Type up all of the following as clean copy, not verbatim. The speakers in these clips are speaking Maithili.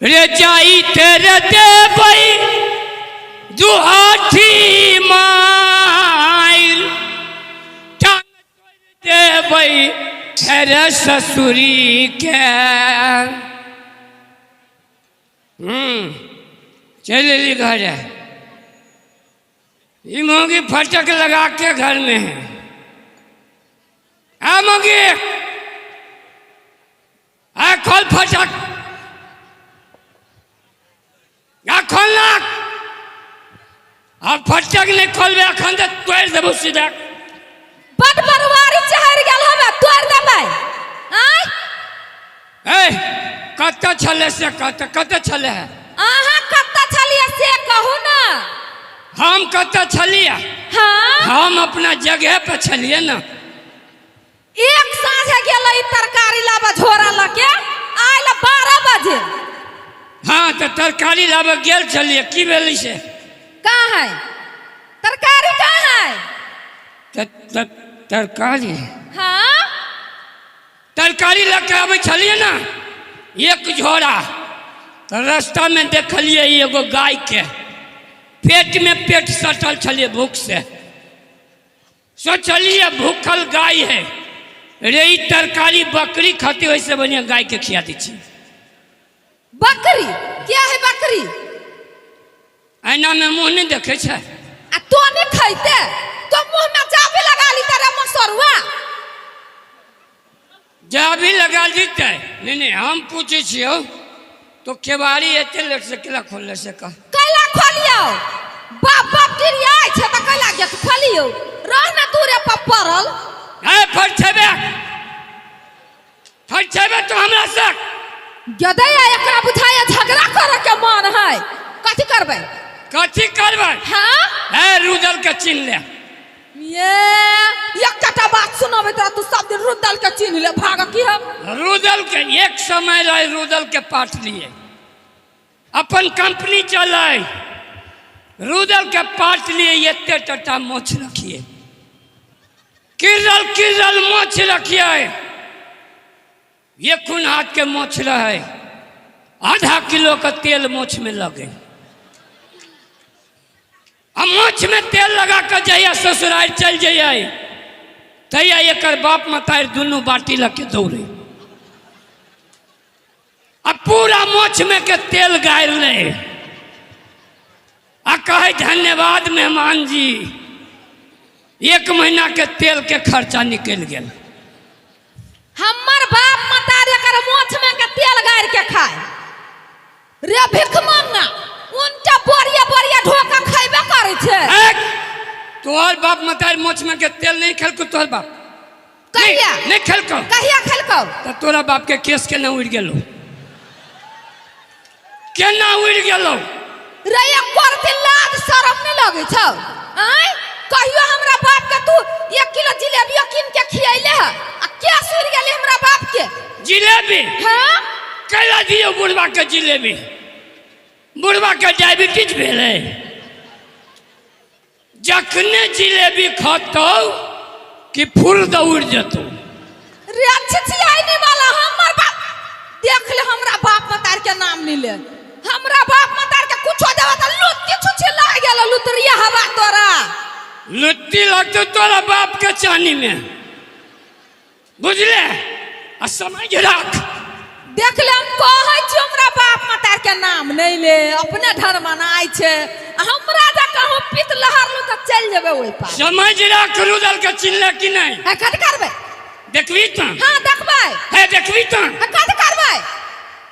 रे जाइते रे देबै दुहाठी मारि टांग तोड़ि देबै रे ससुरी के। चलि एली घरे। ई मौगी फटक लगा के घर में है। आ मौगी, आ खोल फटक, आ खोल ना। आ फटक नहि खोलबे अखन तऽ तोड़ि देबो सीधा। बड बरुआरी चढ़ि गेल हमे, तोड़ि देबै आँय। ए कतऽ छलै से कतऽ कतऽ छलै है? अहाँ कतऽ छलियै से कहू ने। हम कतऽ छलियै? हाँ। हम अपना जगह पर छलियै ने। एक साँझे गेलै ई तरकारी लाबऽ झोरा लऽ के, आयल 12 बजे। हाँ तऽ तरकारी लाबऽ गेल छलियै, की भेलै से? कहाँ है तरकारी, कहाँ है? तरकारी? हाँ। तरकारी लऽ के आबै छलियै ने एक झोरा, तऽ रास्तामे देखलियै एगो गायके पेटमे पेट सटल छलियै भूख से। सोचलियै भूखल गाय है रे, ई तरकारी बकरी खाती, ओहिसँ बढ़िआँ गायके खिया दै छी। बकरी क्या है बकरी? ऐनामे मुँह नहि देखै छै। आ तो नहीं खैते तो मुंह में चाबी लगा ली तेरे मसरुआ। जाबी लगा जीते। नहीं नहीं, हम पूछे छियौ तो केवाड़ी एते लेट से केला खोलले से कह। कैला खोलियो? बाप बाप टिरियाइ छै तऽ कैला गेट खोलियो? रह ना दूरे पर पड़ल। ए फरछेबे फरछेबे तो हमरा से गदैया, एकरा बुझाया झगड़ा करे के मन है। कथी करबै? कथी करबै? हाँ। ए रुदल के चिन्ह ले। ये एकटा बात सुनाबै तोरा, तू सब दिन रुदल के चिन्ह ले। भाग की हम रुदल के एक समय रहे रुदल के पाट लिए अपन कंपनी चले, रुदल के पाट लिए एते टटा मोछ रखिए, किरल किरल मोछ रखिए, एक खून हाथ के मोछ रहे, आधा किलो का तेल मोछ में लगे। आ मोछ में तेल लगा के जहिया ससुराल चल जइयै तहिया एकर बाप मतारि दुनू बाटी लऽ के दौड़े आ पूरा मोछ में के तेल गाड़ि ले आ कहे धन्यवाद मेहमान जी, एक महीना के तेल के खर्चा निकलि गेल। हमर बाप मतार एकर मोछ में के तेल गाड़ि के खाए रे भिखमंगा, उनटा बोरिया बोरिया ढोका खैबे करै छै। एक, तोहर बाप मतार मोछ में के तेल नहीं खेलको तोहर बाप? कहिया? नहीं खेलको। कहिया खेलको? तऽ तोरा बाप के केस केना उड़ि गेलो, केना उड़ि गेलो? रे एको रत्ती लाज शरम नहीं लगै छौ? आँय, कहियो हमरा बाप के तू 1 किलो जिलेबियो कीन के खियैले है आ केस उड़ि गेलै हमरा बाप के? जिलेबी? हाँ। कैला दियौ बुढ़वा के जिलेबी? बुढ़वा के डायबिटीज भेलै, जखने जिलेबी खतौ कि फुर दौड़ जेतौ। रे छिछियाइनी वाला, हमर बाप देख ले, हमरा बाप मतार के नाम नहीं ले। हमरा बाप मतार के कुछो देबा त लुत्ती छुछी लाग गेल, लुतरिया हवा तोरा। लुत्ती लगतौ तोरा बाप के चानी में, बुझले? आ समझ राख। देख ले, हम कहै छी हमरा बाप मतार के नाम नहीं ले, अपने धर्म मनाइ छै। आ हमरा जे कहूँ पित लहरलू तऽ चलि जेबै ओहि पार। समझ राख, रुदल के चिन्हले कि नहीं? है कथी करबै? देखबी तऽ। हाँ देखबै। है देखबी तऽ। है कथी करबै?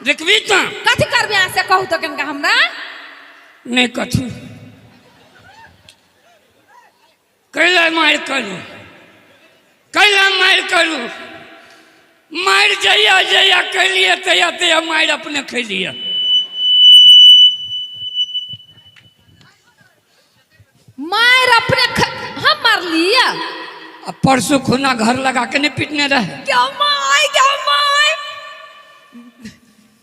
देखबी तऽ। कथी करबै अहाँ से कहू तऽ कनिका हमरा। नहीं कथी कैला मारि करू, कैला मारि करू? मारि जहिया जहिया कैलियै तहिया तहिया मारि अपने खैलियै। मारि अपने हम मारलियै। आ परसू खुना घर लगा के नहीं पीटने रहे? क्यों माय, क्यों माय,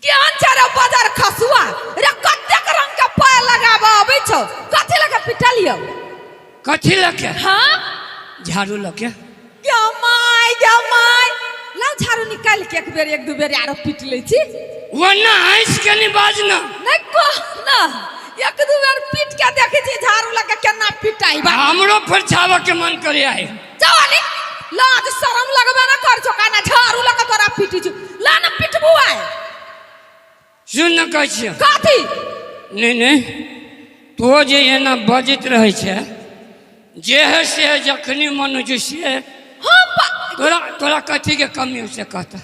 केहन छै रे बाजार खसुआ रे? कतेक रंग के पाय लगाबऽ अबै छौ, कथी लऽ के पिटलियौ? कथी लके? हाँ। झाड़ू लके। गो my, गो my, लाउ झाड़ू निकालि के एक बेर एक दू बेर आरो पीट लै छी। वरना हंस के नहीं बाजना। नहीं कह ना, एक दू बेर पीट के देखै छी झाड़ू लगा केना पिटाई बा। हमरो फरछावा के मन करे आए। जवानी लाज शरम लगबे ना कर छो, काना झाड़ू लगा तोरा पीटी छु, ला ना पिटबू आए। सुन न कहै छियै। कथी? नहीं नहीं, तो जे एना बजैत रहै छै, जे है से है, जखनी मन होइ छै से। हम तोरा तोरा कथी के कमी हो से कहता?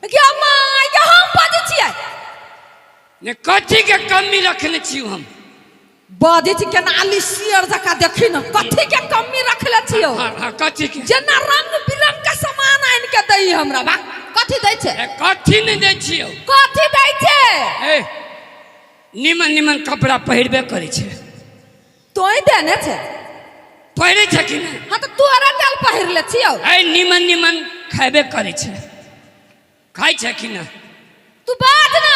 गे माय गे, हम बजै छियै। ने कथी के कमी रखने छी हम? बजै छी केना आली शेर जकाँ, देखी न कथी के कमी रखले छियौ। हाँ हाँ, कथी के? जेना रंग बिरंग के सामान आनि के दै हमरा बा, कथी दै छै? ए, कथी नहि दै छियौ? कथी दै छै? ए, निमन निमन कपड़ा पहिरबे करै छै। तोय देने छै? पहिरै छै कि नहि? हाँ, तऽ तोरा देल पहिरले छियौ। ए, निमन निमन खयबे करै छै, खाइ छै कि नहि? तू बाज ना।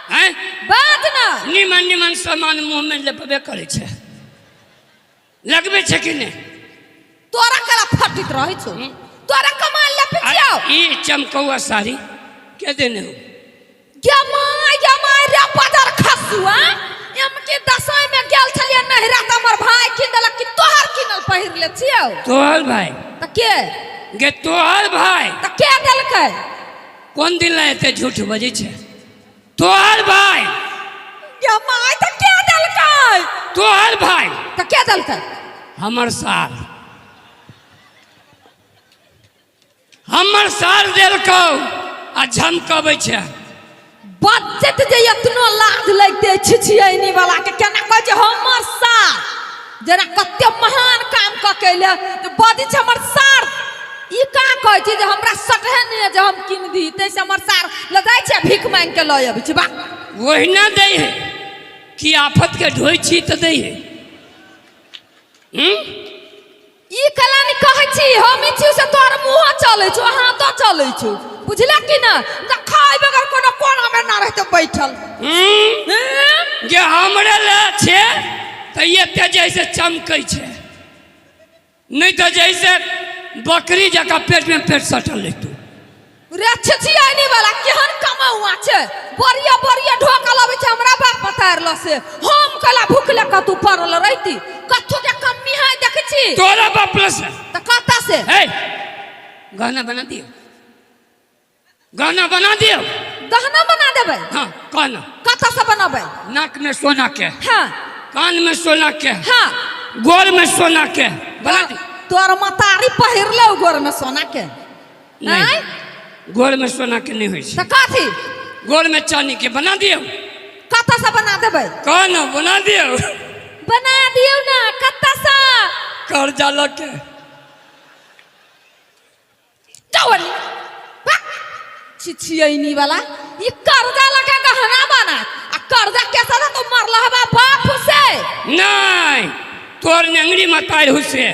हैं? बाज ना। निमन निमन सामान मुँहमे लेपबे करै छै, लगबै छै कि नहि? तोरा कला फटित रहै छौ, तोरा कमाल ले आ पिछियौ। ई चमकौआ साड़ी के देने हो? गे my गे my रे बजर खसुआ, एम के दसई में गेल छलियै नहिरा तऽ हमर भाय कीन देलक कि तोहर कीनल पहिर ले छियौ। तोहर भाय? तऽ के? गे तोहर भाय। तऽ के देलकै? कोन दिन ला एते झूठ बजै छै? तोहर भाय। गे my, तऽ के देलकै? तोहर भाय। तऽ के देलकै? हमर सार, हमर सार देलकौ आ झमकबै छै। बजैत जे एतनो लाज लगिते छिछियैनी वाला के, केना कहै छै हमर सार, जेना कते महान काम कऽ के अयलै तऽ बजै छै हमर सार। ई कहाँ कहै छै जे हमरा सटहे नहि यऽ जे हम कीन दी, ताहिसँ हमर सार लऽ जाइ छै आ भीख मांगि के लऽ अबै छै बा। ओहिना दै है कि आफत के ढोइ छी तऽ दै है। हम्म? ई कला नहि कहै छी हम, ई छी से तोहर मुँहो चलै छौ, हाथो चलै छौ, बुझलक कि ना? ना खाय बगैर कोनो कोना मे ना रहते बैठल। हम्म? हैं? जे हमरे ले छै तऽ एते जैसे चमकै छै, नहि तऽ जैसे बकरी जकाँ पेट में पेट सटल रहितौ। रे छिछियानी वाला, केहन कमौआ छै, बढ़िया बढ़िया ढोकल अबै छै हमरा बाप पतारल से। हम कला भूखले कतू पड़ल रहिती, कथू के कमी है देखै छी? तोरा बाप से। तऽ कतऽ से? हे, गहना बना दियौ, गहना बना दियौ। गहना बना देबै? हाँ, कहना। कतऽ से बनबै? नाक में सोना के। हाँ। कान में सोना के। हाँ। गोर में सोना के बना दी। तोर मतारी पहिरले गोर में सोना के? नहीं। आँय? गोर में सोना के नहीं होइ छै। तऽ कथी? गोर में चानी के बना दियौ। कतऽ से बना देबै? कहना, बना दियौ। बना दियौ ना, कतऽ से? कर्जा लऽ के। जाओ छिछियैनी वाला, ई कर्जा लगा गहना बना आ कर्जा कैसा था तो मरला हवा बाप से। नहीं, तोर नेंगरी मतार हुसे।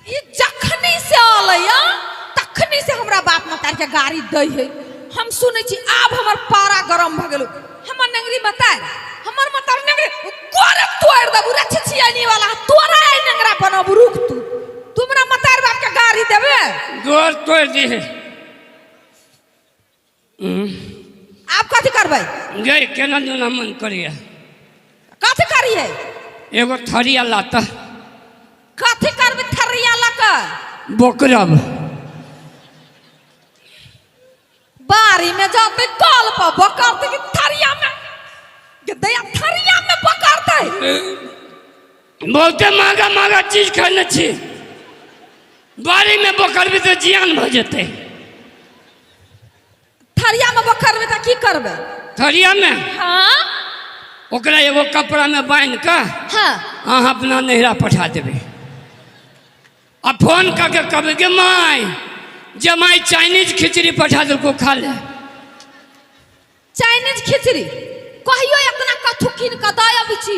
ई जखनी से अलैया तखनी से हमरा बाप मतार के गाड़ी दै है, हम सुनै छी। आब हमर पारा गरम भऽ गेल। हमर नेंगरी मतार, हमर मतार नेंगरी गोरे तोड़ देबू रे छिछियैनी वाला, तोरा आई नेंगरा बनबू। रुक तू, तू हमरा मतार बाप के गाड़ी देबे? गोर तोड़ दी है। आब कथी करबै? गई केना दुना मन करिए। कथी करिए? एगो थरिया लाता। कथी करबै थरिया लऽ कऽ? बोकरब। बाड़ी में जाते कल पर बकरते कि थरिया में? गे दैया, थरिया में बकरते? बहुते महंगा महंगा चीज खाने छी, बाड़ी में बोकरबी तऽ जियान भऽ जेतै। थरिया में बकरबै तऽ की करबै? थरिया में? हाँ। ओकरा एगो कपड़ा में बान्हि कऽ हाँ अहाँ अपना नैहरा पठा देबै आ फोन कऽ के कहबै गे माय, जमाइ चाइनीज खिचड़ी पठा देलको, खा ले। चाइनीज खिचड़ी कहियो इतना कथू कीन कऽ दऽ अबै छी,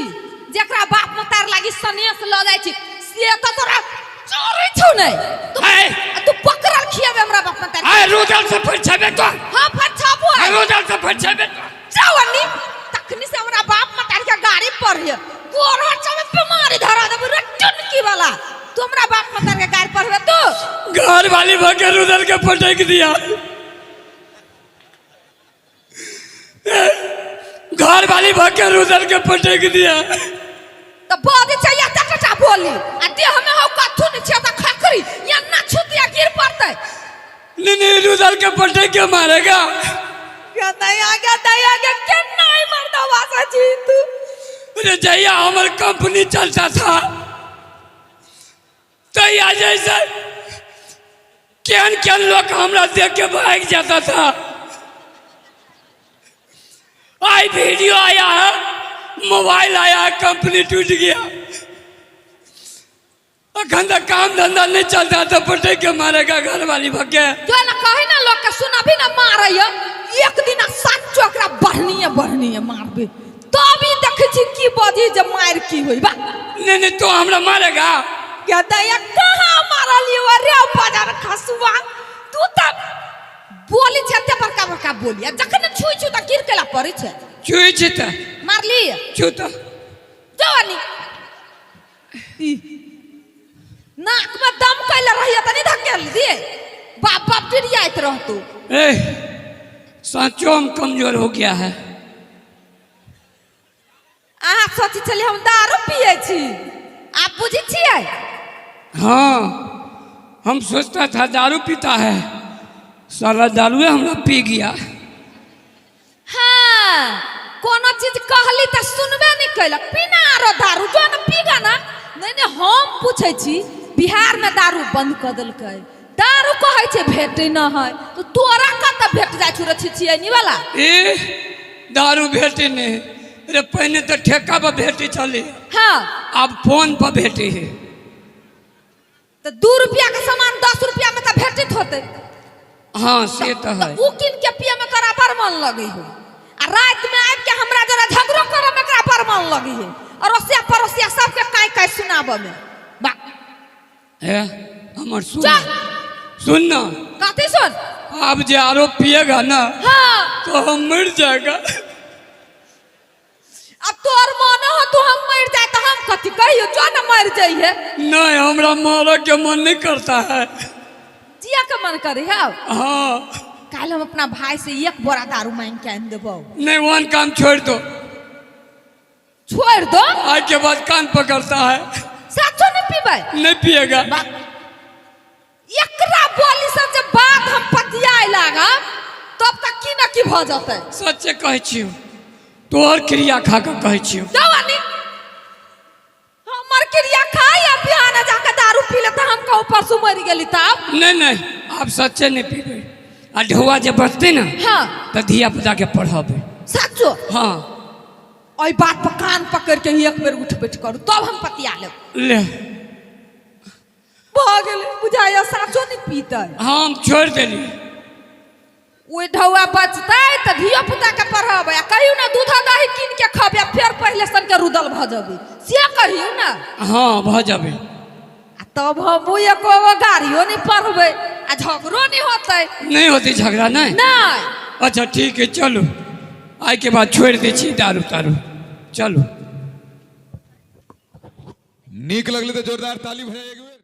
जेकरा बाप मतार लागी सनेस लऽ जाइ छी से तऽ तोरा चोरी छौ। नहि तू आय। तू पकड़ल खियाबे हमरा बाप मतार। आय रुदल से फरछेबे तो। हाँ, फरछाबो। आय रुदल से फरछेबे तो। जाओ अन्नी, तखनी से हमरा बाप मतार के गाड़ी पर है गोर हाथ में बीमारी धरा देबो रे टुनकी वाला। तू हमरा बाप मतार के गाड़ी पर है तू घर वाली भके रुदल के पटक दिया। वाली भके रुदल के पटक दिया। तऽ बजै छै एते टटा बोली आ देह में हौ कथू नहि छै, तऽ खखरी या ना छुतिया गिर पड़तै। नहीं नहीं, रुदल के पटक के मारेगा। गया दया, गया दया, गया केना ई मर्दवा से छी तू? अरे जहिया हमार कंपनी चलता था तहिया जैसे केहन केहन लोग हमरा देख के भाग जाता था। आई वीडियो आया है, मोबाइल आया है, कंपनी टूट गया। अखन तक काम धंधा नहीं चलता तो पटे के मारेगा घर वाली भगे। जो ना कहे ना लोग के सुनबी ना मारैया, एक दिन सात चोकरा बढ़नीय बढ़नीय मारबे तब ई देखै छी की बजी जे मार की होई बा। नहीं नहीं, तो हमरा मारेगा। क्या दया कहाँ मारलियो रे बाजार खसुआ? तू त बोली छै एते बड़का बड़का बोली आ जखन छुई छु त गिर केला पड़ै छै। छुई छी त मारली। छु त जवानी ई नाक में दम कैले रहिए तनी धकेल दिए, बाप बाप डिरियाइत रहतू। ए साचो हम कमजोर हो गया है। अहाँ सोचै छलियै हम दारू पियै छी, आब बुझै छियै? हाँ, हम सोचता था दारू पीता है, साला दारूए हमरा पी गया। हाँ, कोनो चीज कहली तऽ सुनबे नहि कैलक। पीना आरो दारू जो ने पीगा ना। नहीं नहीं, हम पूछै छी बिहार में दारू बंद कऽ देलकै, दारू कहै छै भेटै न है, तऽ तोरा कतऽ भेट जाइ छौ रे छिछियनी वाला? ए दारू भेटे नहीं रे, पहिने तऽ ठेका पर भेटे छलै। हाँ। आब फोन पर भेटे है। तऽ 2 रुपया के सामान 10 रुपया में तऽ भेटैत होतै। हाँ से तऽ है। उ कीन के पिए में तोरा बड़ मन लगै हो, आ राति में आबि के हमरा जरा झगड़ो करे में एकरा बड़ मन लगै है, अड़ोसिया पड़ोसिया सबके काई काई सुनाबऽ में। बा है हमर सुन। जा। सुन ना। कथी सुन? आप जे आरो पिएगा ना। हाँ। तो हम मर जाएगा। अब तोर मन हो तू हम मर जाए तो हम कथी कहियो, जो ना मर जाइए। नहीं, हमरा मारे के मन नहीं करता है। जिया के मन करे है? हाँ। काल हम अपना भाई से 1 बोरा दारू मांग के आनि देबौ। नहीं, वन काम छोड़ दो। छोड़ दो? आज के बाद कान पकड़ता है। साचो नहीं पीबै? नहीं पिएगा। एकरा बोली सब जे बात हम पतियाए लागब तब तक की न की भ जतै। सच्चे कहै छियौ, तोहर क्रिया खा के कहै छियौ। जवानी हमर क्रिया खाई आ बिहान जाके दारू पी ले त हम कहू परसू मरि गेली तब। नहीं नहीं, आप सच्चे नहीं पीबै। आ ढौआ जे बचतै ना। हाँ। त धिया पुता के पढ़ाबै। साचो? हाँ। ओहि बात पर कान पकड़ के एक बेर उठ बैठ करू तब हम पतिया लेब। ले। भऽ गेलै बुझाइया साचो नहीं पीतै। हाँ, हम छोड़ देली। ओहि ढौआ बचतै तऽ धियो पुता के पढ़ेबै आ कहियो ना दूध दही कीन के खबै आ फेर पहिले सन के रुदल भऽ जेबै, से कहियो ना। हाँ भऽ जेबै। आ तब हमहूँ एको गो गाड़ियो नहीं पढ़बै आ झगड़ो नहीं होतै। नहीं होतै झगड़ा? नहीं। नहीं। अच्छा ठीक है, चलू आइ के बाद छोड़ि दै छी दारू तारू, चलू। नीक लगलै तऽ जोरदार ताली भऽ जाय एक बेर।